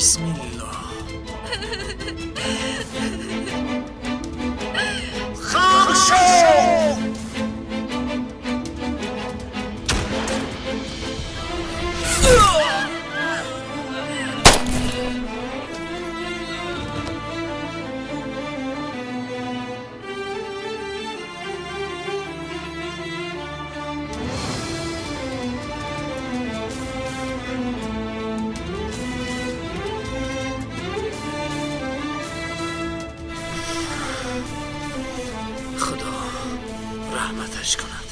Бисмиллоҳ. Хам шо! Худо раҳматаш кунад.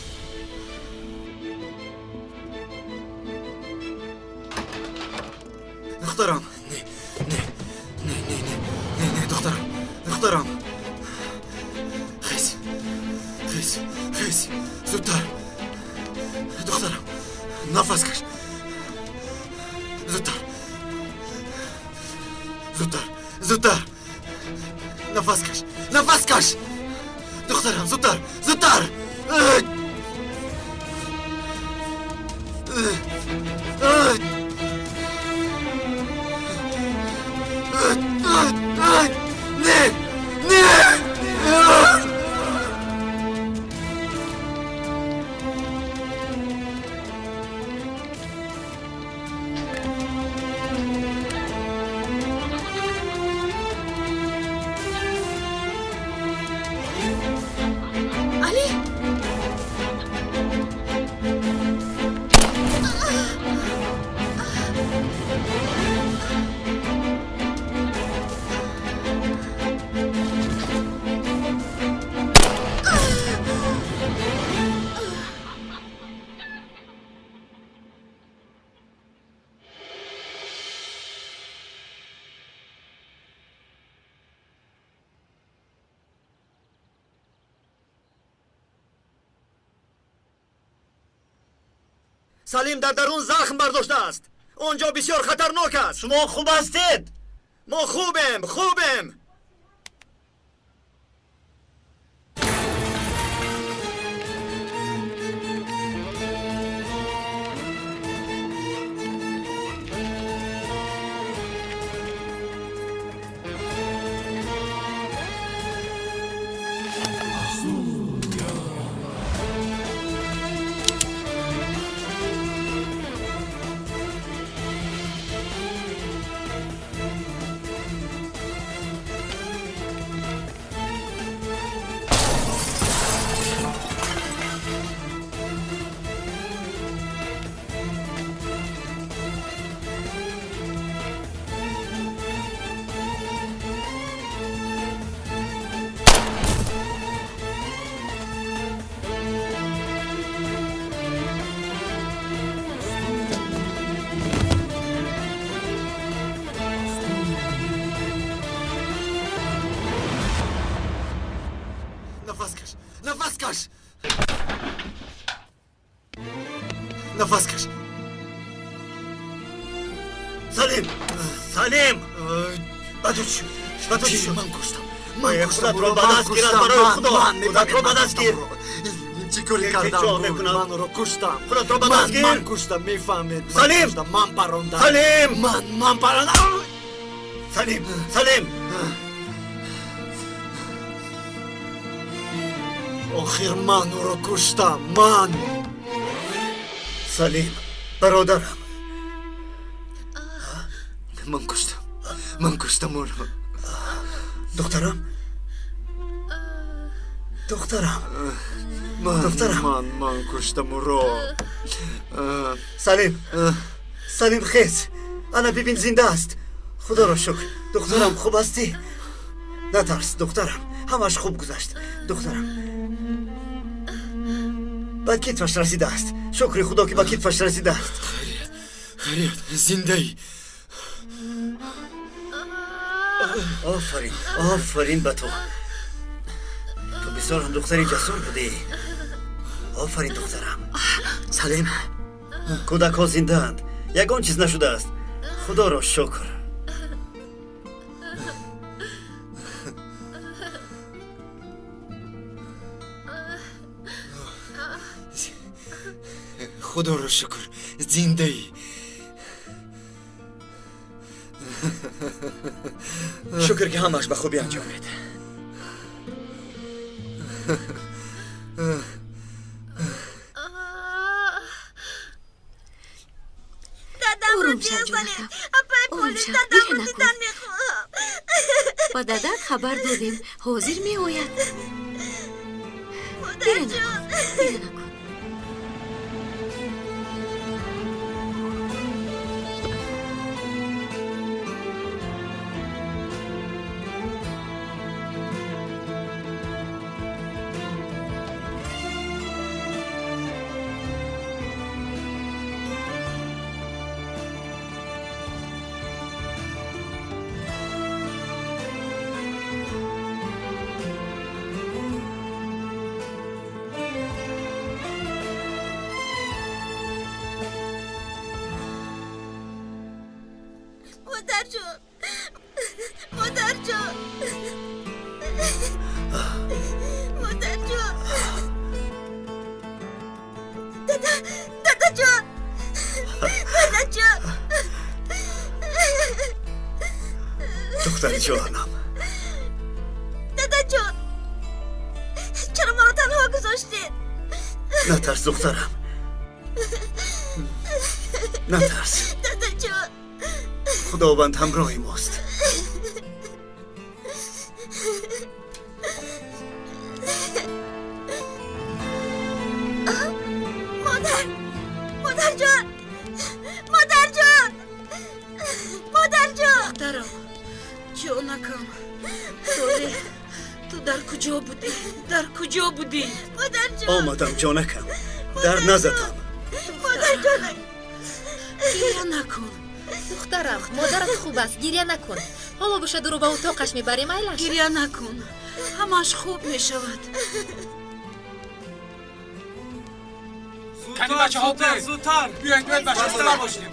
Духтарам, не, не, не, не, не, не, не, духтарам, духтарам. Хез, хез, хез, зудтар. Духтарам, нафас каш. Зудтар. Зудтар, зудтар. Нафас каш, нафас каш. Духтарам, зудтар, зудтар. Ай! Ай! Ай! Не! Не! Алӣ! Салим дар дарун захм бардоштааст. Он ҷо бисёр хатарнок аст. Шумо хуб ҳастед? Мо хубем, хубем. Нафас каш, нафас каш. Нафас каш. Салим, Салим, ба ту чӣ шуд? Ба ту чӣ шуд? Ман куштам. Ман куштам. Худатро ба даст гирад, барои Худо. Худатро ба даст гир. Чӣ коре кардам? Чӣ мекунам? Ман ӯро куштам. Худатро ба даст гир. Ман куштам, мефаҳмед. Салим! Ман парондам. Салим! Ман парондам. Салим, Салим! Охир ман ӯро куштам. Ман. Салим, бародарам. Ман куштам. Ман куштам ӯро. Духтарам? Духтарам. Ман, Духтарам. Ман куштам ӯро. Салим. Салим, хез. Ана бибин, зинда аст. Худоро шукр. Духтарам, хуб ҳастӣ? Натарс, духтарам. Ҳамаш хуб гузашт. Духтарам. Ба китфаш расидааст. Шукри Худо, ки ба китфаш расидааст. Хайрият, хайрият, зиндаӣ. Офарин, офарин ба ту. Ту бисёр ҳам духтари ҷасур будӣ. Офарин, духтарам. Салим, кӯдакҳо зиндаанд. Ягон чиз нашудааст. Худоро шукр. Худоро шукр, зиндаӣ. Шукр ки ҳамааш ба хубӣ анҷомид. Ором шав, ҷонакам, ором шав, гиря накун. Ба дадат хабар додем, ҳозир меояд. Гиря накун, гиря накун. Духтари ҷонам. Дадаҷон, чаро маро танҳо гузоштед? Натарс, духтарам, натарс. Дадаҷон, Худованд ҳамроҳи мост. Модар, модарҷон, модарҷон, модарҷон. Духтарам, ҷонакам, Солеҳ, ту дар куҷо будӣ? Дар куҷо будӣ? Модарҷон. Омадам, ҷонакам, дар назадам. Модарҷонак, гиря накун. Духтарам, модарат хуб аст, гиря накун. Ҳоло бошад ӯро ба утоқаш мебарем, айлаш. Гиря накун, ҳамааш хуб мешавад. Кани бачаҳо, биёед, зудтар биёед, биёед, бачаҳо бошем.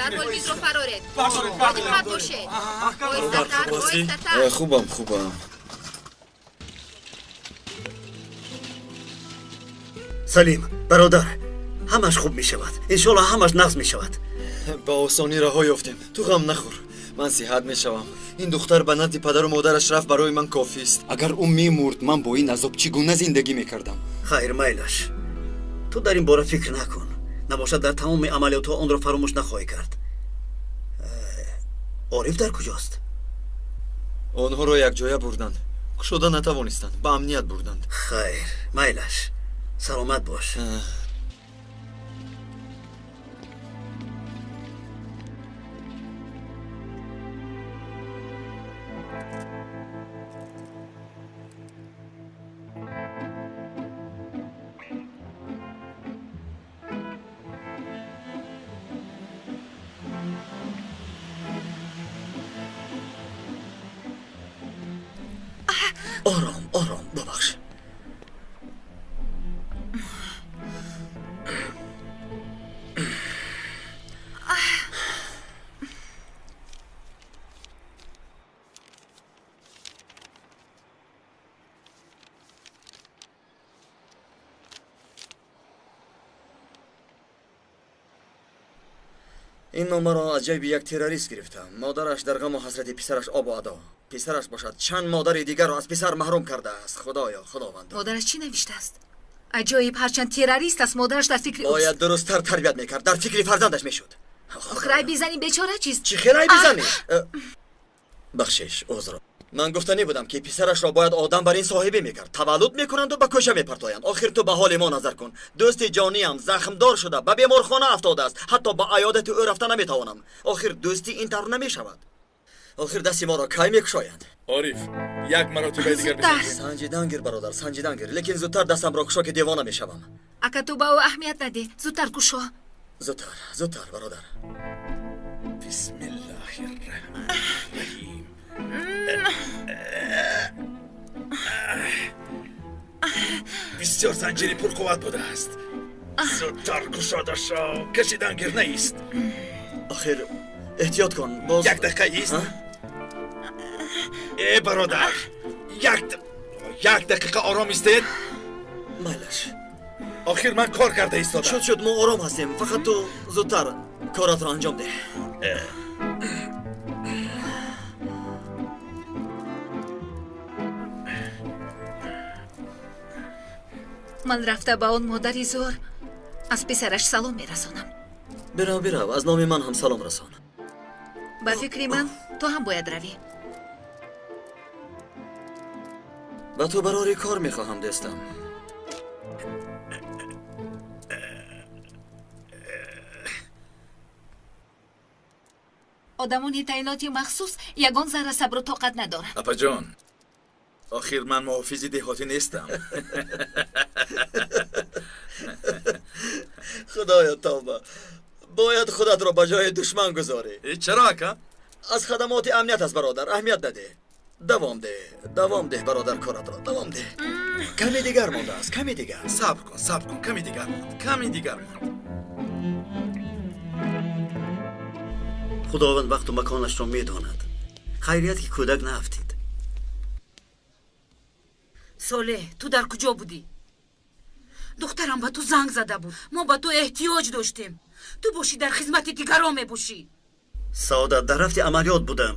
Дар ҳол мизро фароред. Бардоред, бодиққат бошед. Оҳистатар, оҳистатар. Хубам, хубам. Салим, бародар, ҳамаш хуб мешавад. Иншоаллоҳ ҳамаш нағз мешавад. Ба осонӣ раҳо ёфтем. Ту ғам нахӯр, ман сиҳат мешавам. Ин духтар ба назди падару модараш рафт, барои ман кофист. Агар ӯ мемурд, ман бо ин азоб чӣ гуна зиндагӣ мекардам? Хайр, майлаш. Ту дар ин бора фикр накун. Набошад дар тамоми амалиётҳо онро фаромӯш нахоҳӣ кард. Ориф дар куҷост? Онҳоро якҷоя бурданд. Кушода натавонистанд, ба амният бурданд. Хайр, майлаш, саломат бош. Ором, ором, бубахш. Ин номаро аз ҷайби як террорист гирифтам. Модараш дар ғаму ҳасрати писараш обу адо. Писараш бошад чанд модари дигарро аз писар маҳрум кардааст. Худоё, худованд. Модараш чӣ навиштааст? Аҷоиб, ҳарчанд террорист аст, модараш дар фикри ӯст. Бояд дурусттар тарбият мекард, дар фикри фарзандаш мешуд. Охир айби зани бечора чист? Чӣ хел айби зани? Бахшиш, узр. Ман гуфтанӣ будам ки писарашро бояд одам бар ин соҳибӣ мекард. Таваллуд мекунанду ба кӯча мепартоянд. Охир ту ба ҳоли мо назар кун. Дӯсти ҷониам захмдор шуда, ба беморхона афтодааст. Ҳатто ба аёдати ӯ рафта наметавонам. Охир дӯстӣ ин тавр намешавад. Охир дасти моро кай мекушоянд? Ориф, як маротибаи дигар бисанҷ. Санҷидан гир, бародар, санҷидан гир. Лекин зудтар дастамро кушо ки девона мешавам. Ака, ту ба ӯ аҳамият надеҳ, зудтар кушо. Зудтар, зудтар, бародар. Бисмиллаҳи рраҳмани рраҳим. Бисёр занҷири пурқувват будааст. Зудтар кушода шав, кашидан гир наист. Охир эҳтиёт кун, боз як дақиқа ист. Э бародар, як дақиқа ором истед. Майлаш. Охир ман кор карда истодам. Шуд, шуд, мо ором ҳастем. Фақат ту зудтар коратро анҷом деҳ. Ман рафта ба он модари зор аз писараш салом мерасонам. Бирав, бирав, аз номи ман ҳам салом расон. Ба фикри ман, ту ҳам бояд равӣ. Ба ту барори кор мехоҳам, дӯстам. Одамони таъиноти махсус ягон зарра сабру тоқат надоранд. Апаҷон, охир ман муҳофизи деҳотӣ нестам. Худоё, тавба, бояд худатро ба ҷои душман гузорӣ. Чаро, ака? Аз хадамоти амният аст, бародар, аҳамият надеҳ. Давом деҳ, давом деҳ, бародар, коратро давом деҳ. Каме дигар мондааст, каме дигар. Сабр кун, сабр кун, каме дигар монд, каме дигар монд. Худованд вақту маконашро медонад. Хайрият, ки кӯдак наафтид. Солеҳ, ту дар куҷо будӣ? Духтарам ба ту занг зада буд. Мо ба ту эҳтиёҷ доштем. Ту бошӣ, дар хизмати дигарон мебошӣ. Саодат, дар рафти амалиёт будам.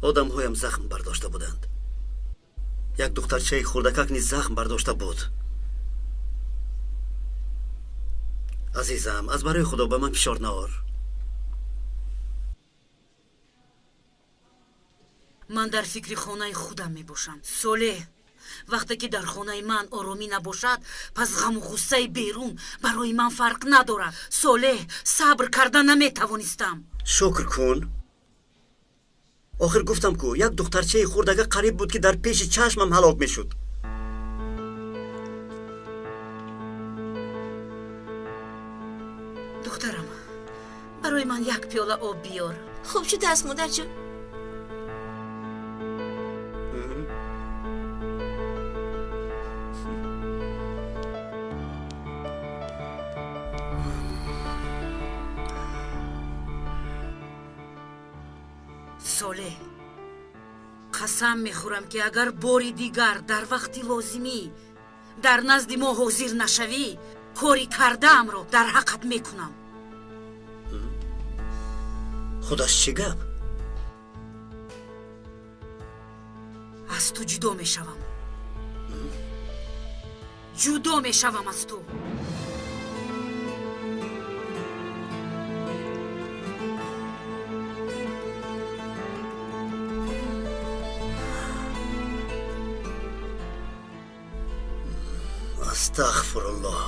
Одамҳоям захм бардошта буданд. Як духтарчаи хурдакак низ захм бардошта буд. Азизам, аз барои Худо ба ман фишор наор. Ман дар фикри хонаи худам мебошам, Солеҳ. Вақте ки дар хонаи ман оромӣ набошад, пас ғаму ғуссаи берун барои ман фарқ надорад. Солеҳ, сабр карда наметавонистам. Шукр кун. Охир гуфтам ку, як духтарчаи хурдага қариб буд, ки дар пеши чашмам ҳалок мешуд. Духтарам, барои ман як пиёла об биёр. Хуб шудааст, модарҷон. Солеҳ, қасам мехӯрам, ки агар бори дигар дар вақти лозимӣ дар назди мо ҳозир нашавӣ, кори кардаамро дар ҳаққат мекунам. Худаш чӣ гап? Аз ту ҷудо мешавам. Ҷудо мешавам аз ту. Астағфируллоҳ.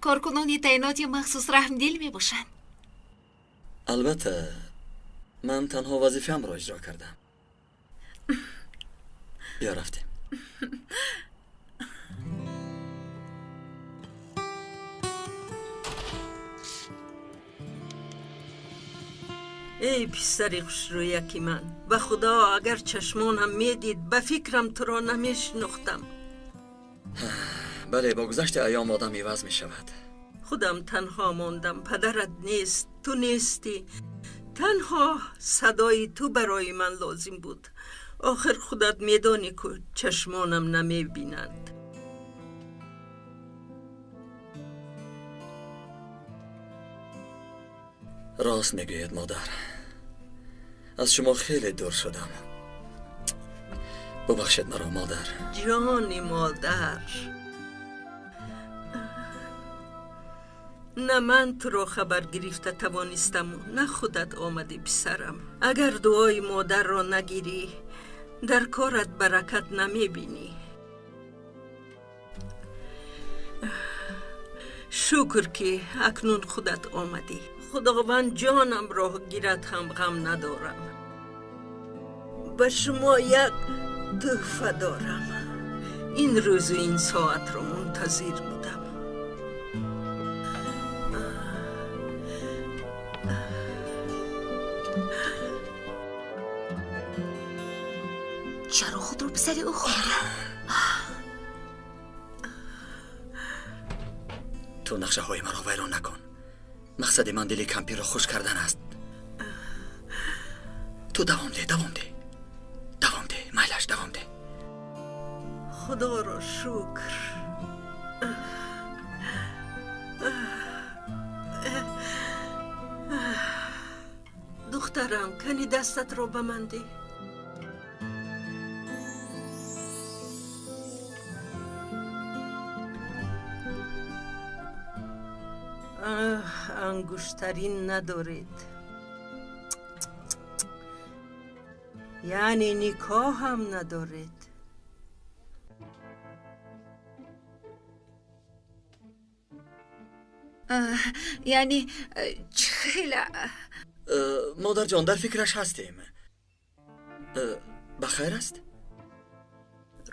Коркунони таъиноти махсус раҳмдил мебошанд. Албатта, ман танҳо вазифаамро иҷро кардам. Биё, рафтем. Эй писари хушрӯяки ман, ба Худо, агар чашмонам медид, ба фикрам туро намешинохтам. Бале, бо гузашти айём одам иваз мешавад. Худам танҳо мондам, падарат нест, ту нестӣ. Танҳо садои ту барои ман лозим буд. Охир худат медонӣ, ку чашмонам намебинанд. Рост мегӯед, модар, аз шумо хеле дур шудам. Бубахшед маро, модар. Ҷони модар, на ман туро хабар гирифта тавонистаму, на худат омадӣ, писарам. Агар дуои модарро нагирӣ, Дар корат баракат намебинӣ. Шукр, ки акнун худат омадӣ. Худованд ҷонамро гирад ҳам ғам надорам. Ба шумо як тӯҳфа дорам. Ин рӯзу ин соатро мунтазир будам. Чаро худро писари ӯ хондӣ? Ту нақшаҳои маро вайрон накун. Мақсади ман дили кампирро хуш кардан аст. Ту давом деҳ, давом деҳ, давом деҳ, майлаш, давом деҳ. Худоро шукр. Духтарам, кани дастатро ба ман деҳ. Ангуштарин надоред, яъне никоҳам надоред. Яъне чӣ хела? Модарҷон, дар фикраш ҳастем. Ба хайр аст?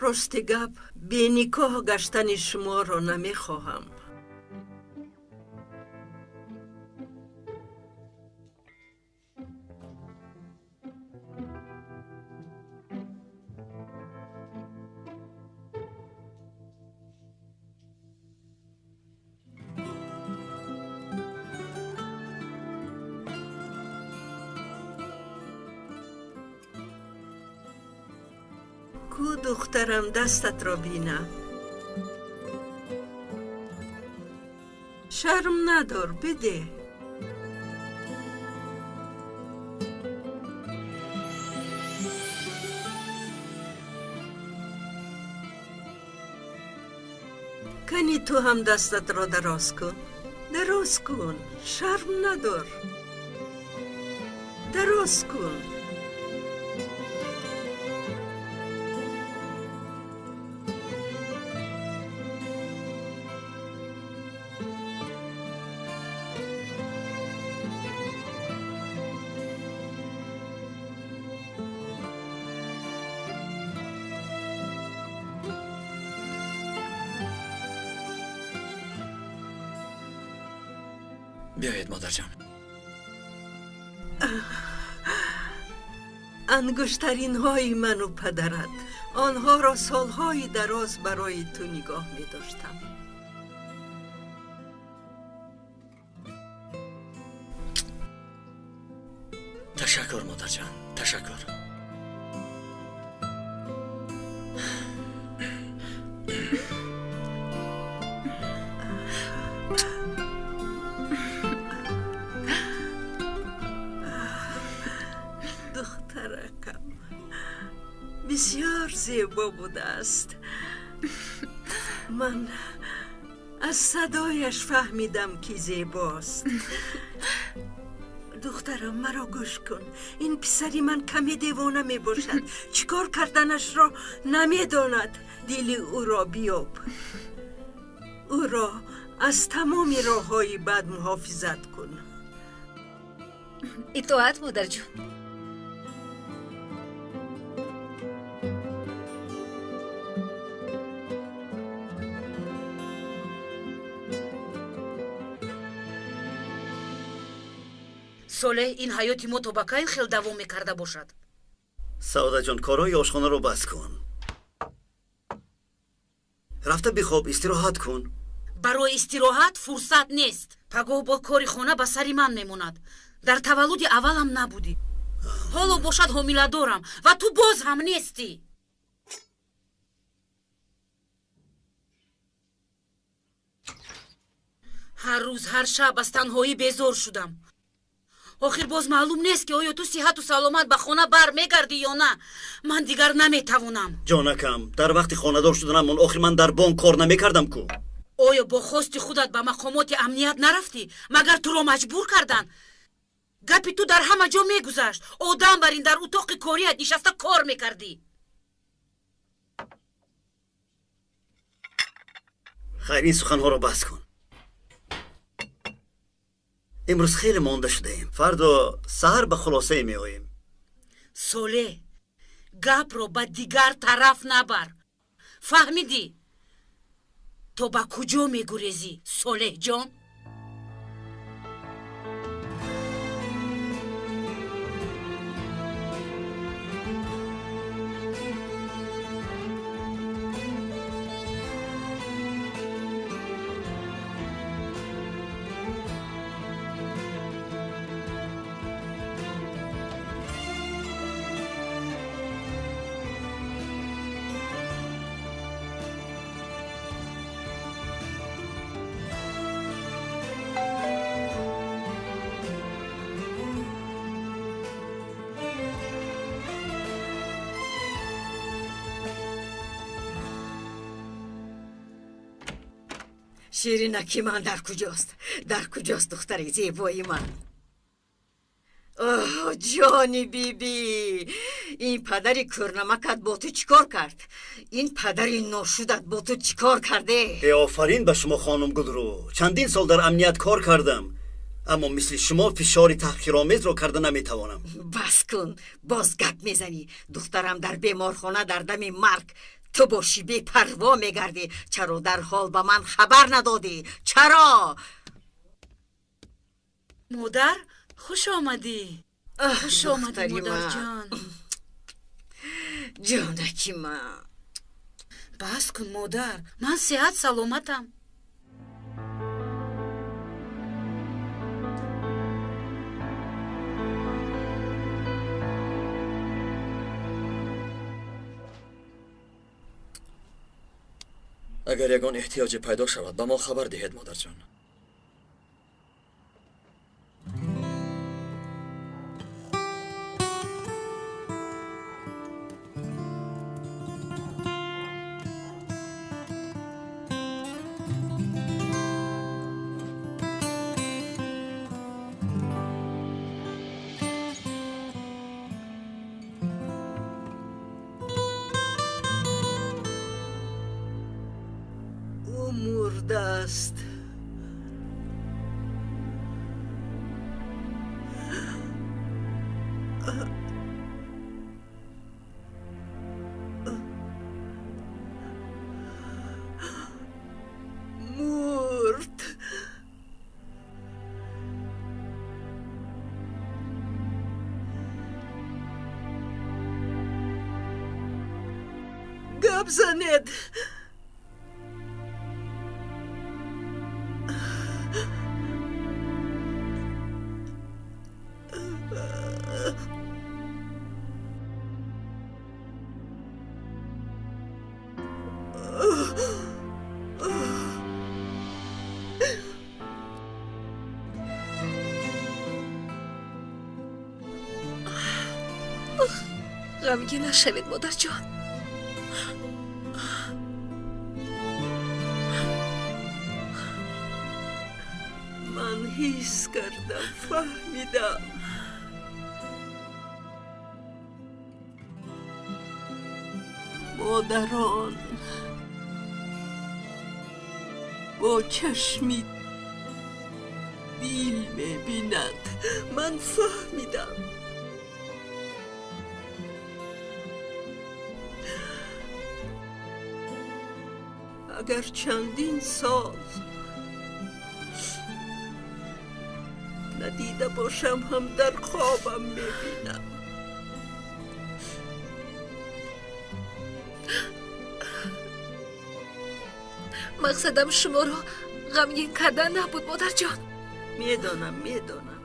Рости гап, беникоҳ гаштани шуморо намехоҳам. Ку духтарам, дастатро бинам. Шарм надор, бидеҳ. Кани ту ҳам дастатро дароз кун. Дароз кун, шарм надор. Дароз кун. Биёед, модарҷон. Ангуштаринҳои ману падарат. Онҳоро солҳои дароз барои ту нигоҳ медоштам. Ташаккур, модарҷон, ташаккур. Духтаракам бисёр зебо будааст. Ман аз садояш фаҳмидам, ки зебост. Духтарам, маро гӯш кун. Ин писари ман каме девона мебошад. Чӣ кор карданашро намедонад. Дили ӯро биёб. Ӯро аз тамоми роҳҳои бад муҳофизат кун. Итоат, модарҷон. Солеҳ, ин ҳаёти мо то ба кай хел давом мекарда бошад? Саодаҷон, корҳои ошхонаро бас кун. Рафта бихоб, истироҳат кун. Барои истироҳат фурсат нест. Пагоҳ бо кори хона ба сари ман мемонад. Дар таваллуди аввалам набудӣ. Ҳоло бошад ҳомиладорам ва ту боз ҳам нестӣ. Ҳар рӯз, ҳар шаб аз танҳоӣ безор шудам. Охир боз маълум нест, ки оё ту сиҳату саломат ба хона бар мегардӣ ё на. Ман дигар наметавонам. Ҷонакам, дар вақти хонадор шуданамон охир ман дар бонк кор намекардам ку. Оё бо хости худат ба мақомоти амният нарафтӣ? Магар туро маҷбур карданд? Гапи ту дар ҳама ҷо мегузашт. Одам бар ин дар утоқи корият нишаста кор мекардӣ. Хайр, ин суханҳоро бас кун. Имрӯз хеле монда шудаем. Фардо саҳар ба хулосае меоем. Солеҳ, гапро ба дигар тараф набар. Фаҳмидӣ? То ба куҷо мегурезӣ, Солеҳҷон? Ширинаки ман дар куҷост? Дар куҷост духтари зебои ман? Оҳ, ҷони бибӣ! Ин падари кӯрнамакат бо ту чӣ кор кард? Ин падари ношудат бо ту чӣ кор карде? Э, офарин ба шумо, хонум Гулрӯ. Чандин сол дар амният кор кардам, аммо мисли шумо фишори таҳқиромезро карда наметавонам. Бас кун, боз гап мезанӣ. Духтарам дар беморхона дар дами марг. Ту бошӣ бепарво мегардӣ. Чаро дарҳол ба ман хабар надодӣ? Чаро? Модар, хуш омадӣ. Хуш омадӣ, модарҷон. Ҷонаки ман. Бас кун, модар, ман сиҳат саломатам. Агар ягон эҳтиёҷе пайдо шавад, ба мо хабар диҳед, модарҷон. Мурдааст. Мурд. Гап занед. Ғамгин нашавед, модарҷон. Ман ҳис кардам, фаҳмидам. Модарон бо чашми дил мебинанд. Ман фаҳмидам. Агар чандин сол надида бошам, ҳам дар хобам мебинам. Мақсадам шуморо ғамгин кардан набуд, модарҷон. Медонам, медонам.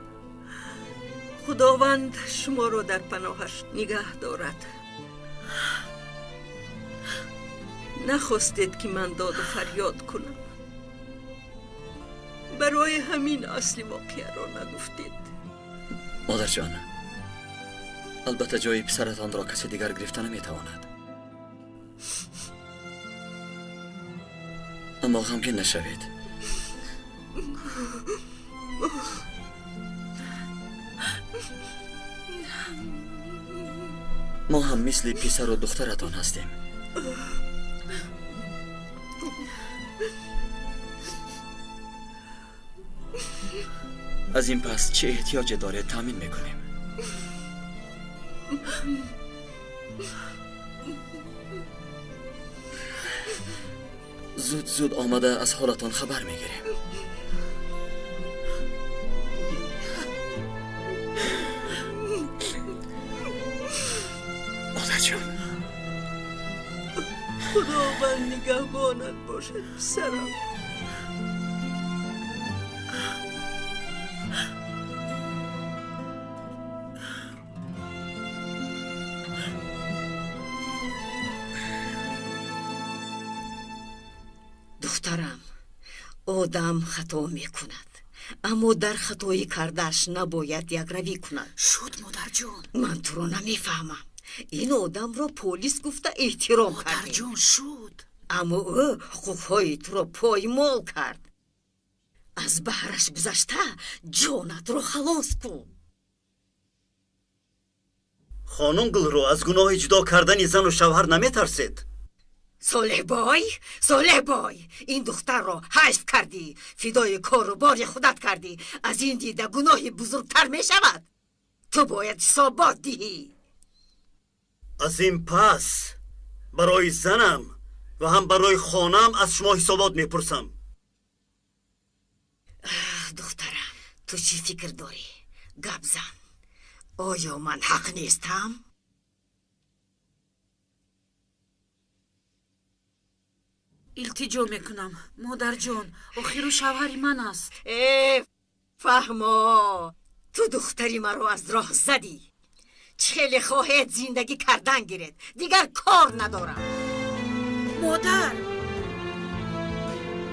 Худованд шуморо дар паноҳаш нигаҳ дорад. Нахостед, ки ман доду фарёд кунам. Барои ҳамин асли воқеаро нагуфтед. Модарҷон, албатта ҷои писаратонро касе дигар гирифта наметавонад. Аммо ғамгин нашавед. Мо ҳам мисли писару духтаратон ҳастем. Аз ин пас чӣ эҳтиёҷе доред таъмин мекунем. Зуд зуд омада аз ҳолатон хабар мегирем. Модарҷон, Худованд нигаҳбонат бошад, писарам. Духтарам, одам хато мекунад, аммо дар хатои кардааш набояд якравӣ кунад. Шуд, модарҷон. Ман туро намефаҳмам. Ин одамро полис гуфта эҳтиром кардем. Модарҷон, шуд. Аммо ӯ ҳуқуқҳои туро поймол кард. Аз баҳраш гузашта ҷонатро халос кун. Хонум Гулрӯ, аз гуноҳи ҷудо кардани зану шавҳар наметарсед? Солеҳбой, Солеҳбой, ин духтарро ҳайф кардӣ, фидои кору бори худат кардӣ. Аз ин дида гуноҳи бузургтар мешавад. Ту бояд ҳисобот диҳӣ. Аз ин пас барои занам ва ҳам барои хонаам аз шумо ҳисобот мепурсам. Духтарам, ту чӣ фикр дорӣ? Гап зан. Оё ман ҳақ нестам? Илтиҷо мекунам, модарҷон, охиру шавҳари ман аст. Э, фаҳмо, ту духтари маро аз роҳ задӣ. Чӣ хеле хоҳед зиндагӣ кардан гиред, дигар кор надорам. Модар,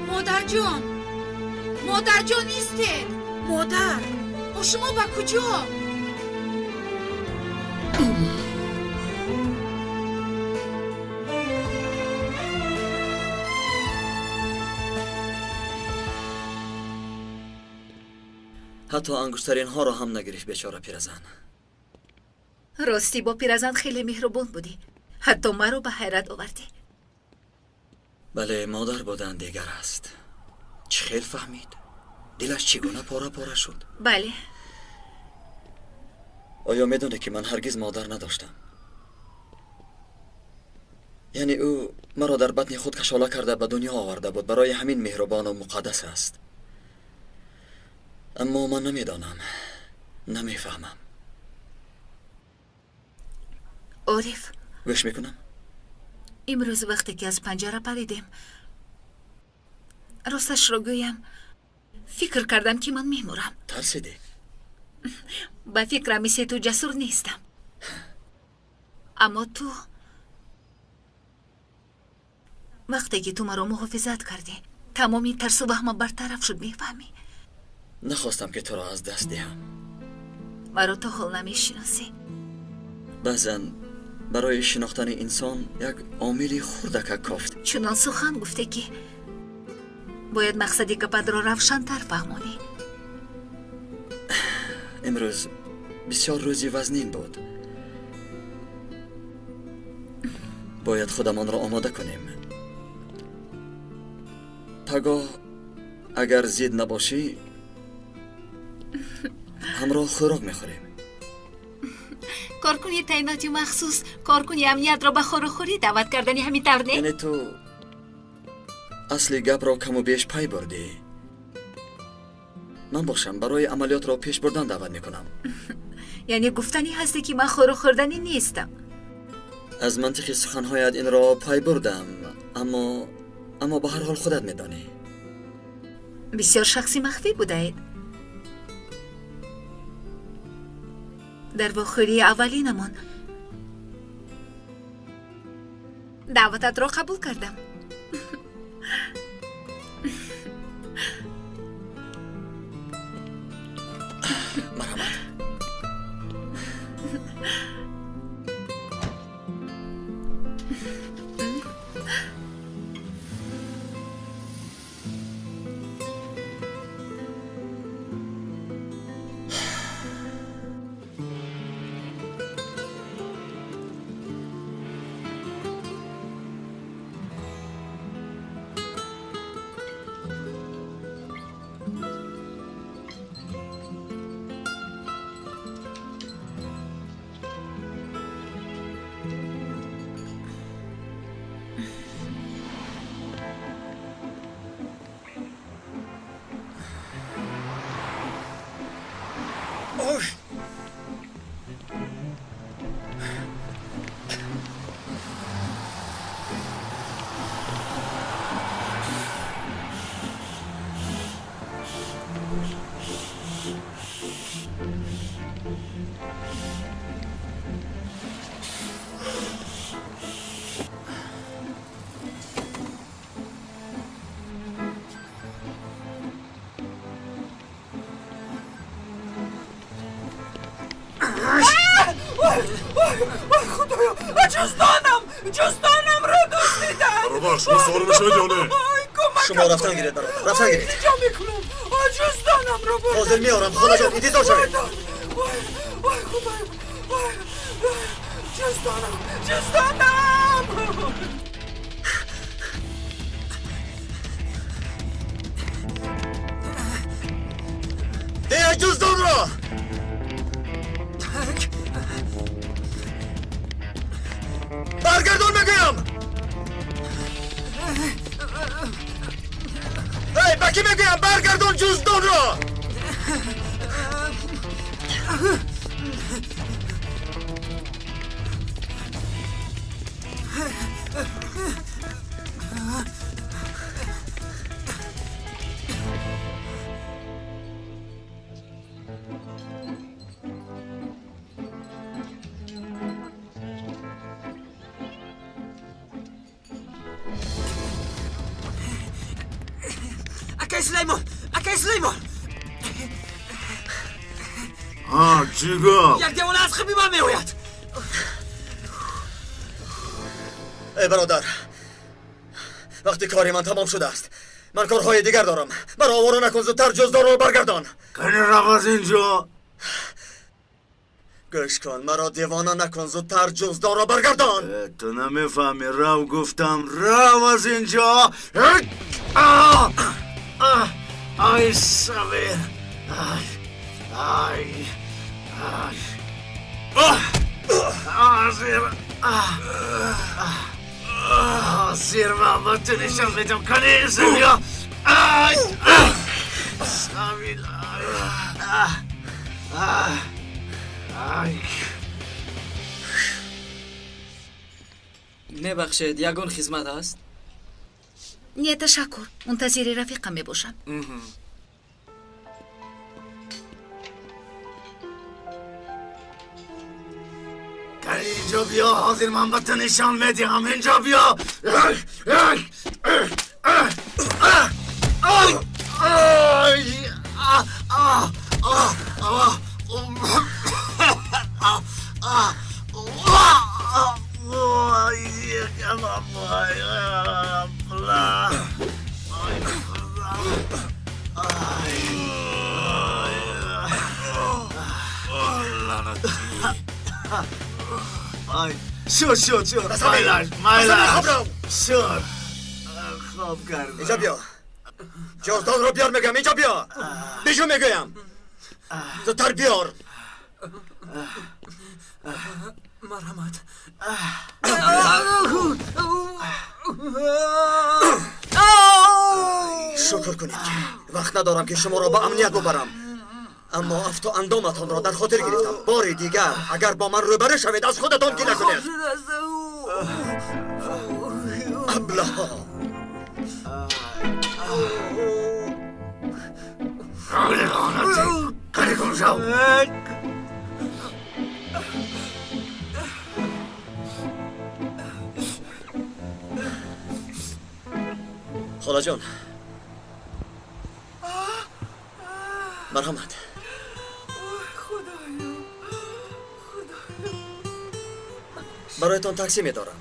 модарҷон, модарҷон, истед. Модар, о шумо ба куҷо? Ҳатто ангуштаринҳоро ҳам нагирифт бечора пиразан. Ростӣ бо пиразан хеле меҳрубон будӣ. Ҳатто маро ба ҳайрат овардӣ. Бале, модар будан дигар аст. Чӣ хел фаҳмид? Дилаш чӣ гуна пора пора шуд? Бале. Оё медонӣ ки ман ҳаргиз модар надоштам? Яъне ӯ маро дар батни худ кашола карда ба дунё оварда буд. Барои ҳамин меҳрубону муқаддас аст. Аммо ман намедонам, намефаҳмам. Ориф, гӯш мекунам. Имрӯз вақте ки аз панҷара паридем, росташро гӯям, фикр кардам ки ман мемурам. Тарсидӣ? Ба фикрам мисли ту ҷасур нестам. Аммо ту вақте ки ту маро муҳофизат кардӣ, тамоми тарсу ваҳмам бартараф шуд, мефаҳмӣ? Нахостам ки туро аз даст диҳам. Маро то ҳол намешиносӣ. Баъзан барои шинохтани инсон як омили хурдака кофт. Чунон сухан гуфте ки бояд мақсади гапатро равшантар фаҳмонӣ. Имрӯз бисёр рӯзи вазнин буд. Бояд худамонро омода кунем. Пагоҳ агар зид набошӣ, ҳамроҳ хӯрок мехӯрем. Коркуни таъиноти махсус, коркуни амниятро ба хорухӯрӣ даъват кардани ҳамин тавр не? Яъне ту асли гапро каму беш пай бурдӣ. Ман бошам барои амалиётро пеш бурдан даъват мекунам. Яъне гуфтанӣ ҳасте ки ман хору хӯрданӣ нестам. Аз мантиқи суханҳоят инро пай бурдам, аммо ба ҳар ҳол худат медонӣ. Бисёр шахси махфӣ будаед. Дар вохӯрии аввалинамон даъвататро қабул кардам. Марҳамат. Ҷуздонамро дуздиданд. Бародар, шумо савор мешавед ё не? Шумо рафтан гиред, бародар, рафтан гиред. Илтиҷо мекунам, ҷуздонамро бурданд. Ҳозир меорам, холаҷон, интизор шавед. Вой, вой, худоё, вой, ҷуздонам, ҷуздонам. Дея ҷуздонро! Баргардон мегӯям! Эй, ба кӣ мегӯям? Баргардон ҷуздонро! Акай Сулаймон! Акай Сулаймон! Чӣ гап? Як девона аз хиби ман меояд. Эй бародар, вақти кори ман тамом шудааст. Ман корҳои дигар дорам. Маро овора накун, зудтар ҷуздонро баргардон. Кани рав аз инҷо. Гӯш кун, маро девона накун, зудтар ҷуздонро баргардон. Ту намефаҳмӣ, рав гуфтам, рав аз инҷо. Ай Сабир, ай, ай, ай, ҳозир, ҳозир ман ба ту нишон медиҳам. Кани Сабир, ай, Сабир, ай. Мебахшед, ягон хизмат ҳаст? Не, ташаккур. Мунтазири рафиқам мебошам. Кани инҷо биё, ҳозир ман ба ту нишон медиҳам. Инҷо биё. Шуд, шуд, шуд. Майлаш, майлаш. Шуд. Хоб кардам. Инҷо биё. Ҷуздонро биёр мегӯям, инҷо биё. Бижу мегӯям. Зудтар биёр. Марҳамат. Шукр кунед ки вақт надорам ки шуморо ба амният бубарам. Аммо афту андоматонро дар хотир гирифтам. Бори дигар агар бо ман рӯбарӯ шавед, аз худатон гила кунед. Аблаҳо. Кани гум шав. Холаҷон, марҳамат. Бароятон таксӣ медорам.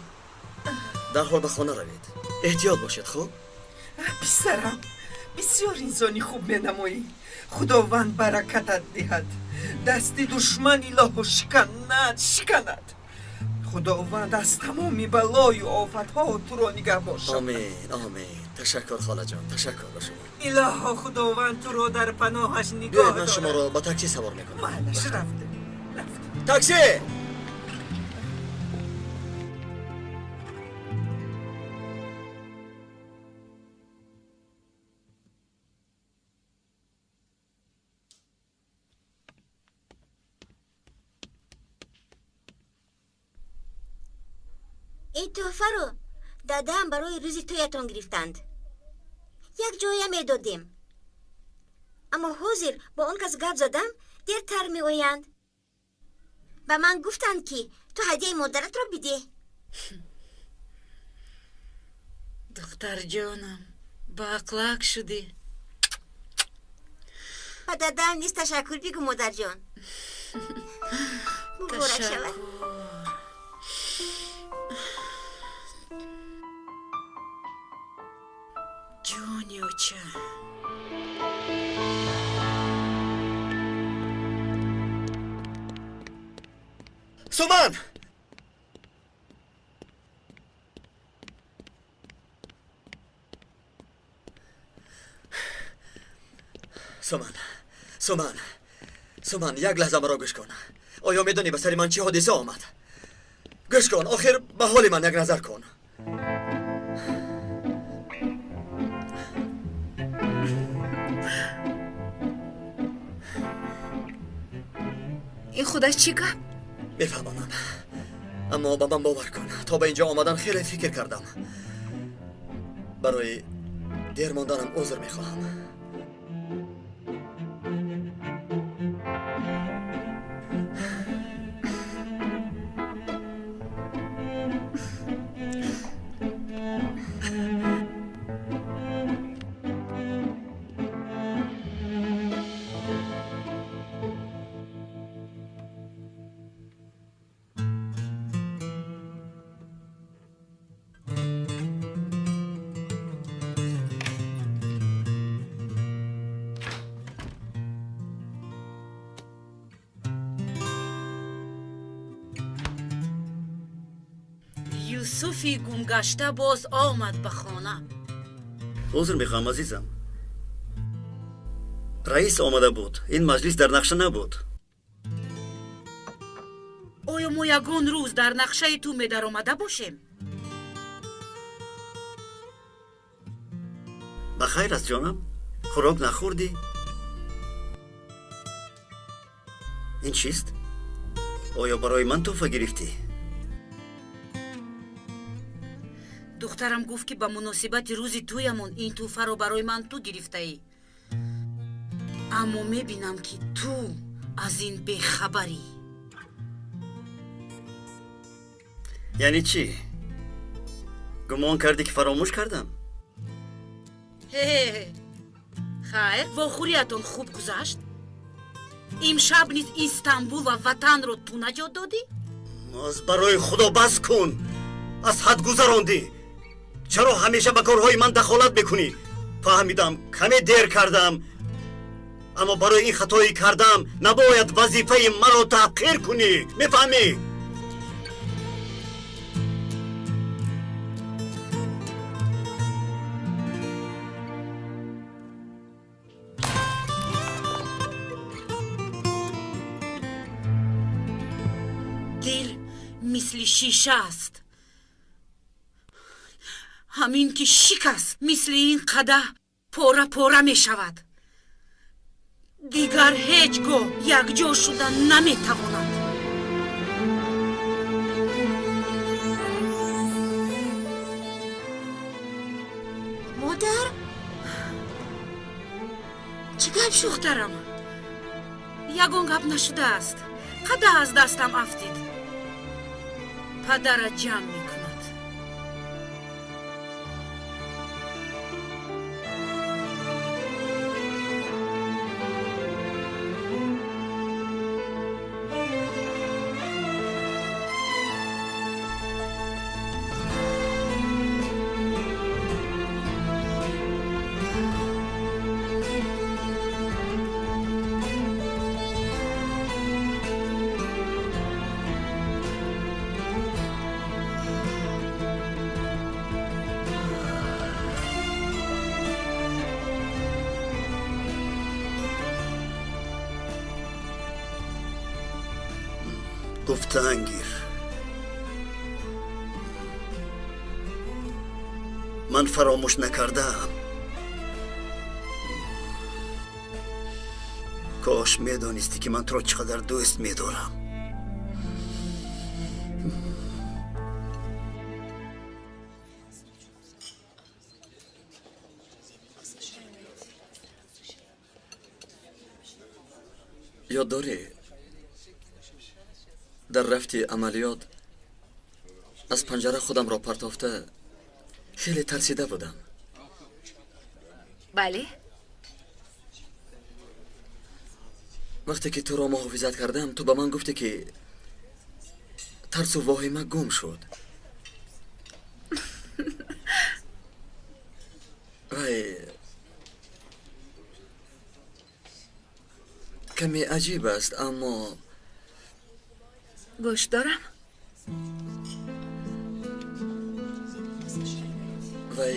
Дарҳол ба хона равед. Эҳтиёт бошед, хуб? Писарам, бисёр инсони хуб менамоӣ. Худованд баракатат диҳад. Дасти душман илоҳо шиканад, шиканад. Худованд аз тамоми балою офатҳо туро нигаҳ бошад. Омин, омин. Ташаккур, холаҷон, ташаккур ба шумо. Илоҳо худованд туро дар паноҳаш нигоҳ Биёед, ман дорад. шуморо ба таксӣ савор мекунам. Майлаш, рафтем, рафтем. Таксӣ! Ин тӯҳфаро дадаам барои рӯзи тӯятон гирифтанд. Як ҷоя медодем. Аммо ҳозир бо он кас гап задам, дертар меоянд. Ба ман гуфтанд, ки ту ҳадияи модаратро бидеҳ. Духтарҷонам, баақлак шудӣ. Ба дадаам низ ташаккур бигӯ, модарҷон. Муборак шавад. Ҷони оча. Суман! Суман, Суман, Суман, як лаҳза маро гӯш кун. Оё медонӣ ба сари ман чӣ ҳодиса омад? Гӯш кун, охир ба ҳоли ман як назар кун. Ин худаш чӣ гап? Мефаҳмонам, аммо ба ман бовар кун, то ба инҷо омадан хеле фикр кардам. Барои дер монданам узр мехоҳам. Юсуфи гумгашта боз омад ба хона. Узр мехоҳам, азизам. Раис омада буд. Ин маҷлис дар нақша набуд. Оё мо ягон рӯз дар нақшаи ту медаромада бошем? Ба хайр аст, ҷонам. Хӯрок нахӯрдӣ? Ин чист? Оё барои ман тӯҳфа гирифтӣ? Духтарам гуфт, ки ба муносибати рӯзи тӯямон ин тӯҳфаро барои ман ту гирифтаӣ. Аммо мебинам, ки ту аз ин бехабарӣ. Яъне чӣ? Гумон кардӣ, ки фаромӯш кардам? Ҳе, хайр, вохӯриятон хуб гузашт? Имшаб низ Истанбул ва ватанро ту наҷот додӣ? Аз барои Худо бас кун! Аз ҳад гузарондӣ! Чаро ҳамеша ба корҳои ман дахолат мекунӣ? Фаҳмидам, каме дер кардам, аммо барои ин хатоӣ кардам набояд вазифаи маро таҳқир кунӣ. Мефаҳмӣ? Дил мисли шиша аст. Ҳамин ки шикаст, мисли ин қадаҳ пора пора мешавад. Дигар ҳеҷ гоҳ якҷо шуда наметавонад. Модар, чӣ гап шуд? Духтарам, ягон гап нашудааст. Қадаҳ аз дастам афтид. Падарат ҷамъ мекунад. Гуфтаангир, ман фаромӯш накардаам. Кош медонистӣ, ки ман туро чӣ қадар дӯст медорам. Ёд дорӣ, дар рафти амалиёт аз панҷара худамро партофта хеле тарсида будам. Бале. Вақте ки туро муҳофизат кардам, ту ба ман гуфтӣ, ки тарсу воҳима гум шуд. Вай каме аҷиб аст, аммо гӯш дорам. Вай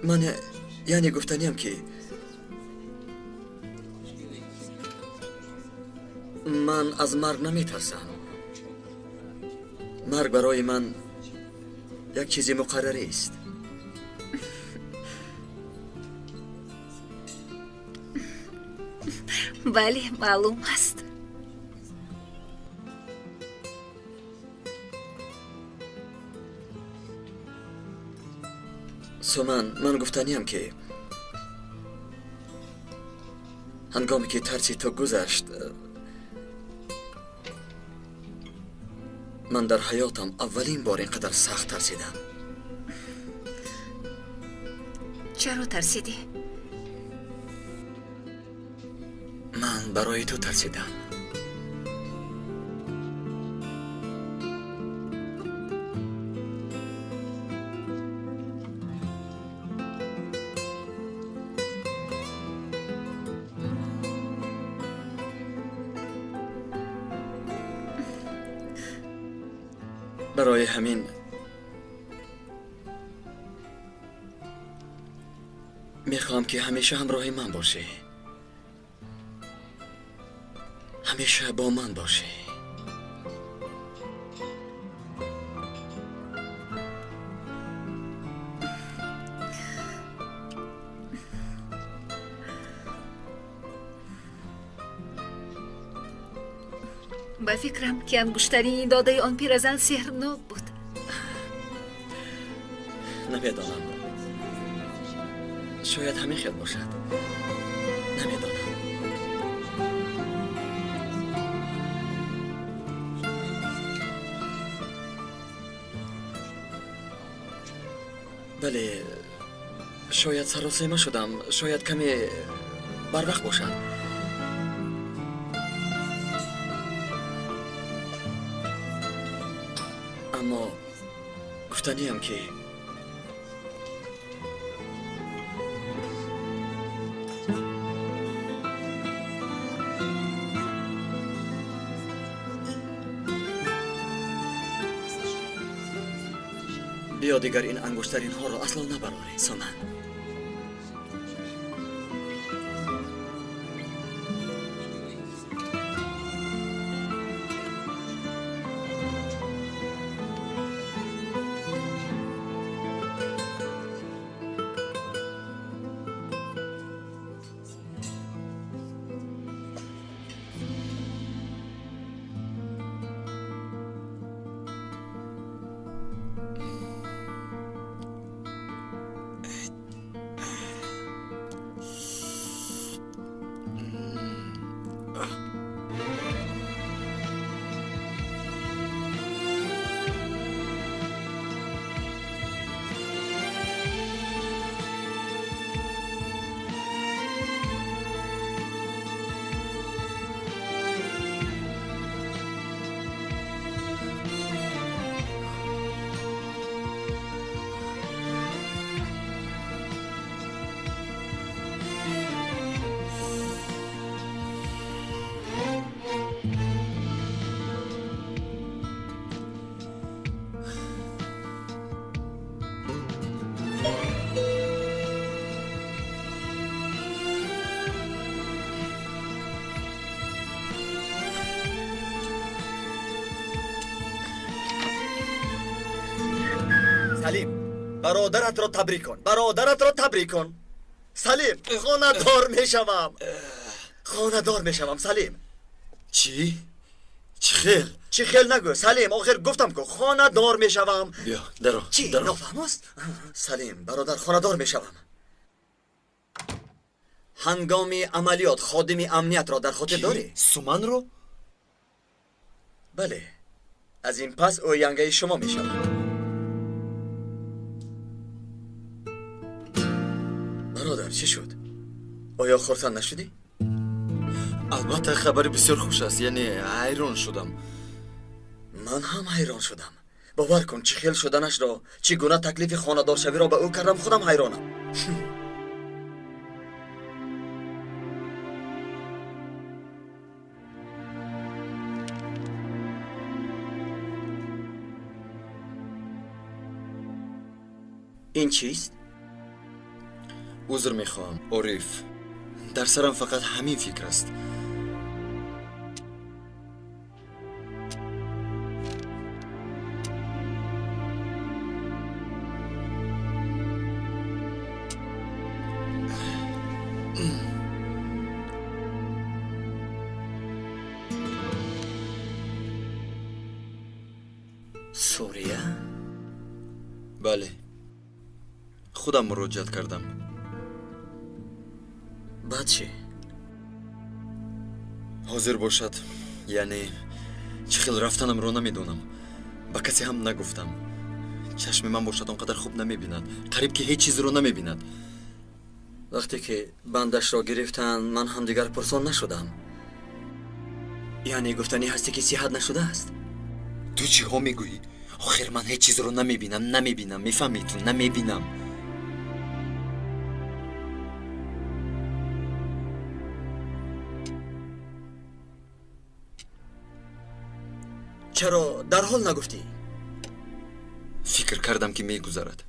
ман яъне гуфтаниям, ки ман аз марг наметарсам. Марг барои ман як чизи муқаррарист. Бале, маълум аст. Суман, ман гуфтаниям, ки ҳангоме ки тарси ту гузашт, ман дар ҳаётам аввалин бор ин қадар сахт тарсидам. Чаро тарсидӣ? Ман барои ту тарсидам. Барои ҳамин мехоҳам, ки ҳамеша ҳамроҳи ман бошӣ, ҳамеша бо ман бошӣ. Ба фикрам, ки ангуштарини додаи он пиразан сеҳрнок буд. Намедонам, шояд ҳамин хел бошад, намедонам. Бале, шояд саросема шудам, шояд каме барвақт бошад. Аммо гуфтаниям, ки биё дигар ин ангуштаринҳоро асло набарорӣ, Суман. Салим, бародаратро табрик кун, бародаратро табрик кун. Салим, хонадор мешавам, хонадор мешавам. Салим. Чӣ? Чӣ хел? Чӣ хел нагӯ, Салим, охир гуфтам ку хонадор мешавам. Биё, даро. Чӣ, нофаҳмост? Салим, бародар, хонадор мешавам. Ҳангоми амалиёт ходими амниятро дар хотир дорӣ? Суманро? Бале. Аз ин пас ӯ янгаи шумо мешавад. Бародар, чӣ шуд? Оё хурсанд нашудӣ? Албатта, хабари бисёр хуш аст. Яъне ҳайрон шудам. Ман ҳам ҳайрон шудам. Бовар кун, чӣ хел шуданашро, чӣ гуна таклифи хонадоршавиро ба ӯ кардам, худам ҳайронам. Ин чист? Узр мехоҳам, Ориф. Дар сарам фақат ҳамин фикр аст. Сурия? Бале. Худам муроҷиат кардам. Баъд чӣ? Ҳозир бошад, яъне чӣ хел рафтанамро намедонам. Ба касе ҳам нагуфтам. Чашми ман бошад он қадар хуб намебинад. Қариб ки ҳеҷ чизро намебинад. Вақте ки бандашро гирифтанд, ман ҳам дигар пурсон нашудам. Яъне гуфтанӣ ҳастӣ ки сиҳат нашудааст? Ту чиҳо мегӯӣ? Охир ман ҳеҷ чизро намебинам, намебинам, мефаҳмӣ ту, намебинам. Чаро дарҳол нагуфтӣ? Фикр кардам ки мегузарад.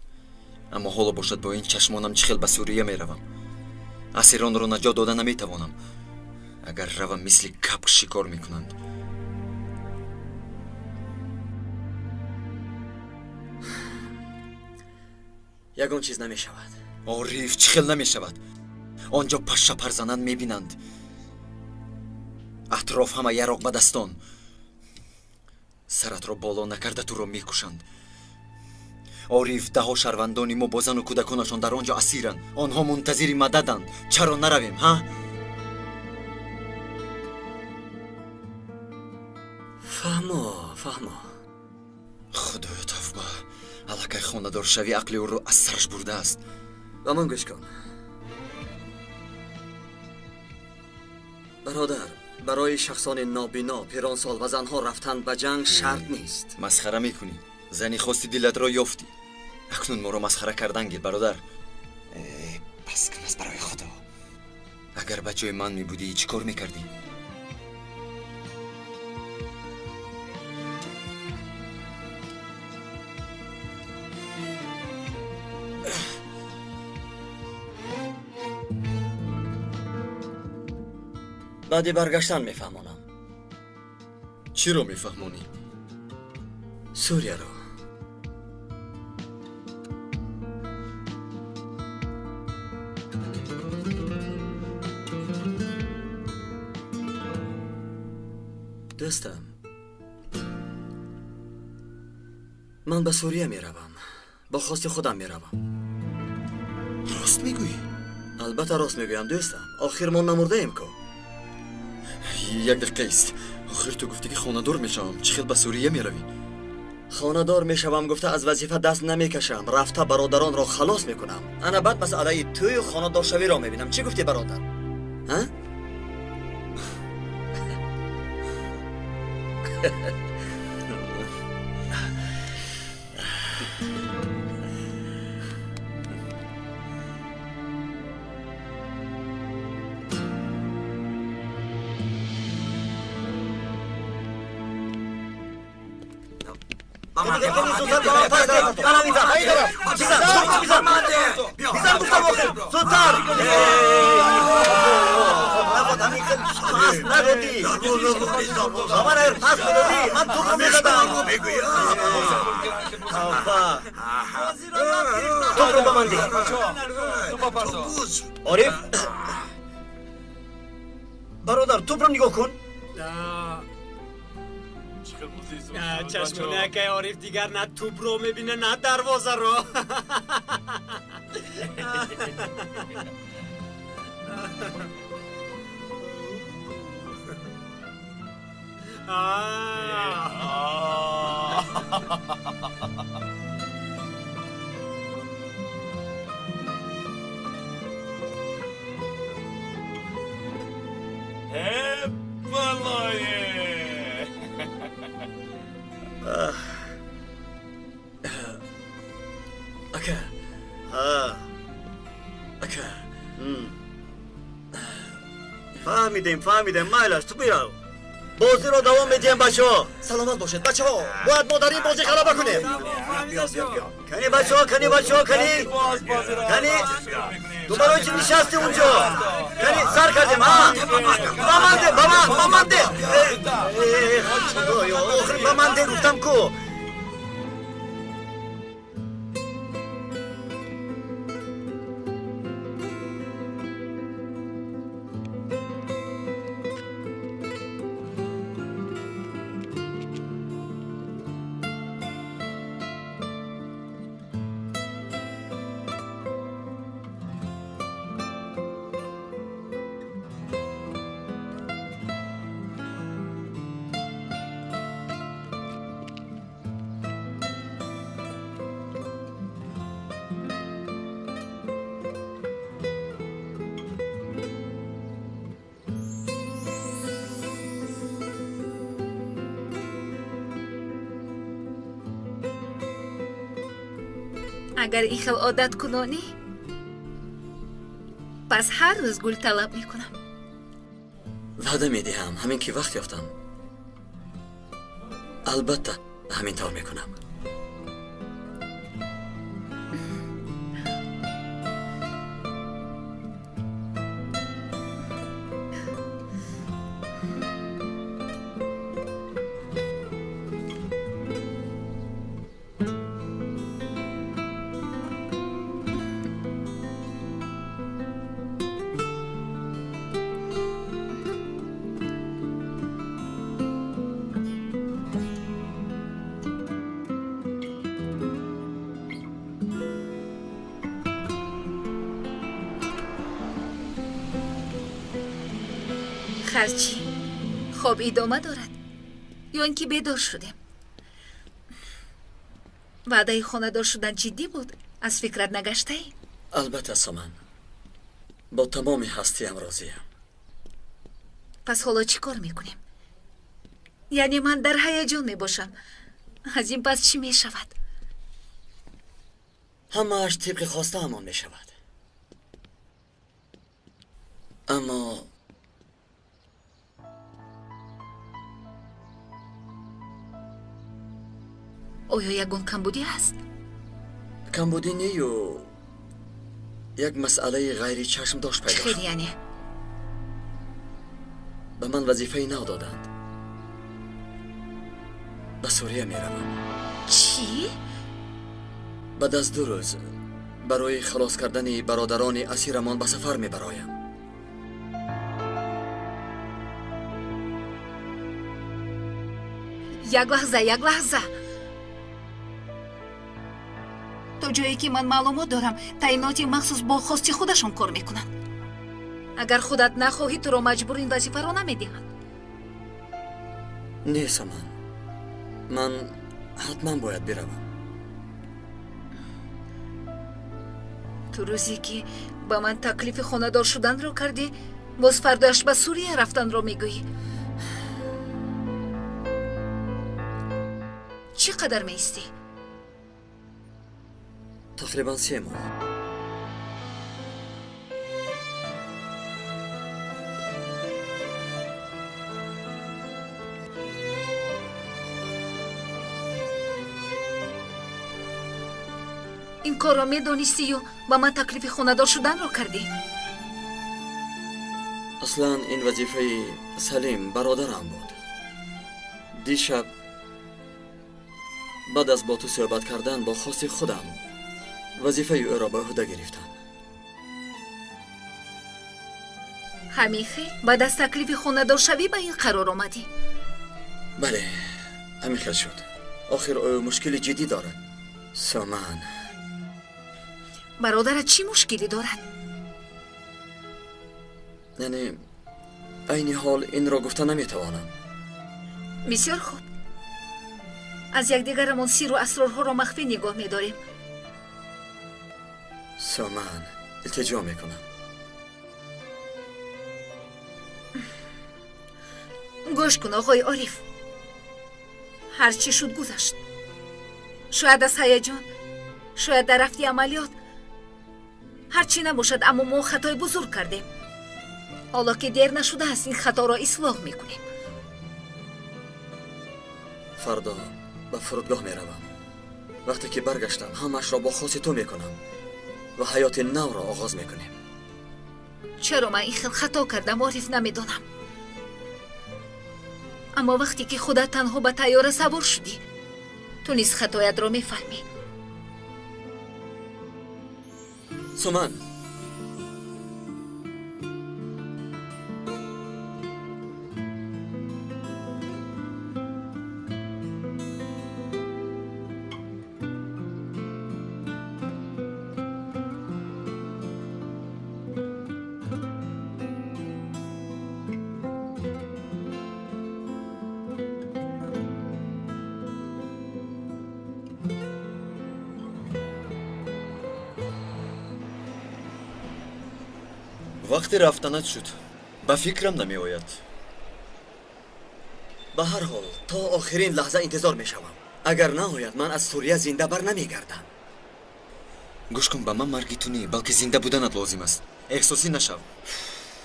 Аммо ҳоло бошад бо ин чашмонам чӣ хел ба Сурия меравам. Асиронро наҷот дода наметавонам. Агар равам, мисли капк шикор мекунанд. Ягон чиз намешавад. Ориф, чӣ хел намешавад? Он ҷо пашша парзананд мебинанд. Атроф ҳама яроқ ба дастон. Саратро боло накарда туро мекушанд. Ориф, даҳо шаҳрвандони мо бо зану кӯдаконашон дар он ҷо асиранд. Онҳо мунтазири мададанд. Чаро наравем, ҳа? Фаҳмо, фаҳмо. Худоё, тавба. Аллакай хонадоршавӣ ақли ӯро аз сараш бурдааст. Ба ман гӯш кун. Бародар, барои шахсони нобино, пиронсол ва занҳо рафтан ба ҷанг шарт нест. Масхара мекунӣ. Зани хости дилатро ёфтӣ. Акнун моро масхара кардан гир, бародар. Бас кун аз барои Худо. Агар ба ҷои ман мебудӣ, чӣ кор мекардӣ? Баъди баргаштан мефаҳмонам. Чиро мефаҳмонӣ? Сурияро. Дӯстам, ман ба Сурия меравам. Бо хости худам меравам. Рост мегӯӣ? Албатта рост мегӯям, дӯстам. Охир мо намурдаем ку. Як дақиқа ист. Охир ту гуфтӣ ки хонадор мешавам. Чӣ хел ба Сурия меравӣ? Хонадор мешавам гуфта аз вазифа даст намекашам. Рафта бародаронро халос мекунам. Ана баъд масъалаи тӯю хонадоршавиро мебинам. Чӣ гуфтӣ, бародар? Ҳа? Ориф, бародар, тӯпро нигоҳ кун. Чашмони акай Ориф дигар на тӯпро мебина, на дарвозаро. Ака. Ака. Фаҳмидем, фаҳмидем, майлаш, ту бирав. Бозиро давом медиҳем, бачаҳо. Саломат бошед, бачаҳо. Бояд мо дар ин бозӣ ғалаба кунем. Кани бачаҳо, кани бачаҳо, кани. Кани. Ту барои чӣ нишастӣ унҷо? Кани, сар кардем, ҳа? Ба ман де, ба ман, ба ман де. Худоё, охир ба ман де гуфтам ку. Агар ин хел одат кунонӣ, пас ҳар рӯз гул талаб мекунам. Ваъда медиҳам, ҳамин ки вақт ёфтам, албатта ҳамин тавр мекунам. Харчи хоб идома дорад ё ин ки бедор шудем? Ваъдаи хонадор шудан ҷиддӣ буд, аз фикрат нагаштаӣ? Албатта, Соман, бо тамоми ҳастиям розиям. Пас ҳоло чӣ кор мекунем? Яъне ман дар ҳаяҷон мебошам. Аз ин пас чӣ мешавад? Ҳамааш тибқи хостаамон мешавад. Аммо оё ягон камбудӣ ҳаст? Камбудӣ нею, як масъалаи ғайричашмдошт пайдо Хел шуд. Яъне? Ба ман вазифаи нав доданд. Ба Сурия меравам. Чӣ? Баъд аз 2 рӯз барои халос кардани бародарони асирамон ба сафар мебароям. Як лаҳза, як лаҳза. То ҷое ки ман маълумот дорам, таъиноти махсус бо хости худашон кор мекунанд. Агар худат нахоҳӣ, туро маҷбур ин вазифаро намедиҳанд. Не, Саман, ман ҳатман бояд биравам. Ту рӯзе ки ба ман таклифи хонадор шуданро кардӣ, боз фардояш ба Сурия рафтанро мегӯӣ. Чӣ қадар меистӣ? Тақрибан 3 моҳ. Ин корро медонистию ба ман таклифи хонадор шуданро кардӣ? Аслан ин вазифаи Салим бародарам буд. Дишаб баъд аз бо ту суҳбат кардан бо хости худам вазифаи ӯро ба ӯҳда гирифтам. Ҳамин хел баъд аз таклифи хонадоршавӣ ба ин қарор омадӣ? Бале, ҳамин хел шуд. Охир ӯ мушкили ҷиддӣ дорад. Соман. Бародарат чӣ мушкилӣ дорад? Яъне айни ҳол инро гуфта наметавонам. Бисёр хуб. Аз якдигарамон сиру асрорҳоро махфӣ нигоҳ медорем. Суман, илтиҷо мекунам. Гӯш кун, оғои Ориф. Ҳар чӣ шуд гузашт. Шояд аз ҳаяҷон, шояд дар рафти амалиёт. Ҳар чӣ набошад, аммо мо хатои бузург кардем. Ҳоло ки дер нашудааст, ин хаторо ислоҳ мекунем. Фардо ба фурудгоҳ меравам. Вақте ки баргаштам, ҳамаашро бо хоси ту мекунам ва ҳаёти навро оғоз мекунем. Чаро ман ин хел хато кардам, Ориф, намедонам. Аммо вақте ки худат танҳо ба тайёра савор шудӣ, ту низ хатоятро мефаҳмӣ. Суман, вақте рафтанат шуд, ба фикрам намеояд. Ба ҳар ҳол то охирин лаҳза интизор мешавам. Агар наояд, ман аз Сурия зинда бар намегардам. Гӯш кун, ба ман марги ту не, балки зинда буданат лозим аст. Эҳсосӣ нашав.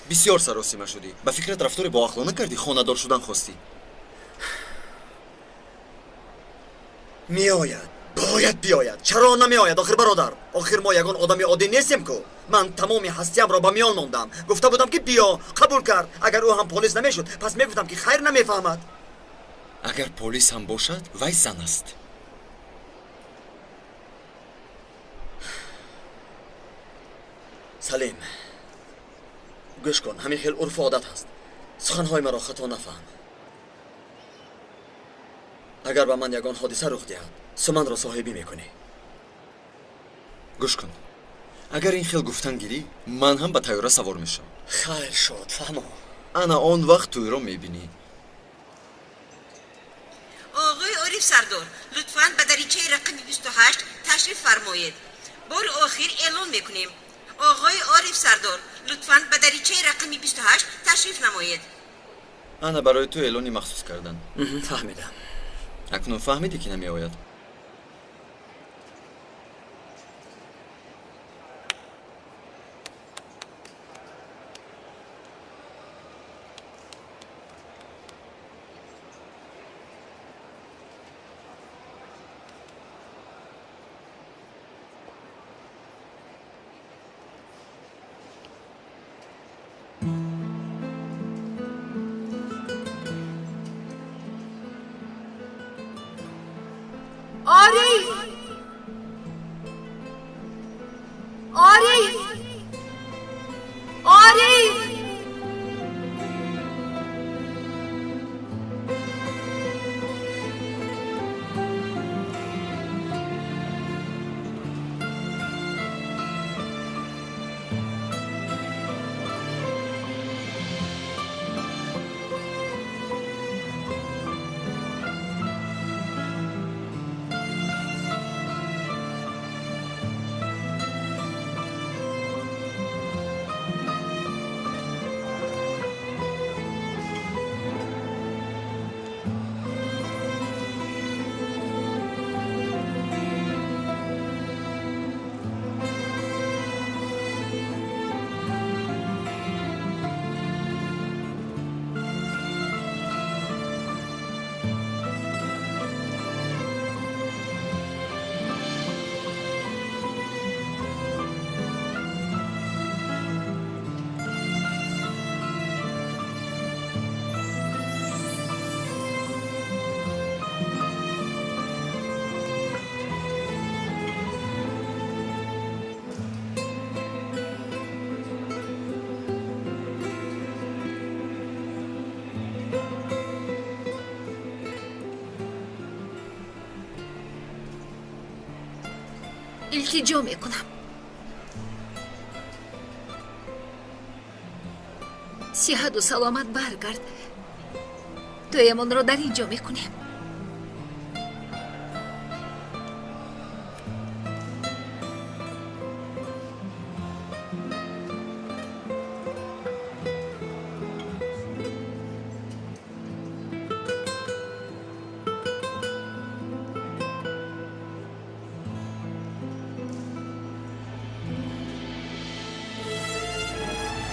Бисёр саросима шудӣ. Ба фикрат рафтори боақлона кардӣ, хонадор шудан хостӣ. Меояд, бояд биёяд. Чаро намеояд, охир бародар? Охир мо ягон одами оддӣ нестем ку. Ман тамоми ҳастиямро ба миён мондам. Гуфта будам ки биё, қабул кард. Агар ӯ ҳам полис намешуд, пас мегуфтам ки хайр намефаҳмад. Агар полис ҳам бошад, вай зан аст. Салим, гӯш кун, ҳамин хел урфу одат ҳаст. Суханҳои маро хато нафаҳм. Агар ба ман ягон ҳодиса рух диҳад, Суманро соҳибӣ мекунӣ. Гӯш кун, агар ин хел гуфтан гирӣ, ман ҳам ба тайёра савор мешавам. Хайр шуд, фаҳмо. Ана он вақт тӯйро мебинӣ. Оғои Ориф Сардор, лутфан ба даричаи рақами 28 ташриф фармоед. Бори охир эълон мекунем. Оғои Ориф Сардор, лутфан ба даричаи рақами 28 ташриф намоед. Ана барои ту эълони махсус кардан. Фаҳмидам. Акнун фаҳмидӣ ки намеояд? Ориф! Ориф! Ориф! Илтиҷо мекунам. Сиҳату саломат баргард. Тӯямонро дар ин ҷо мекунем.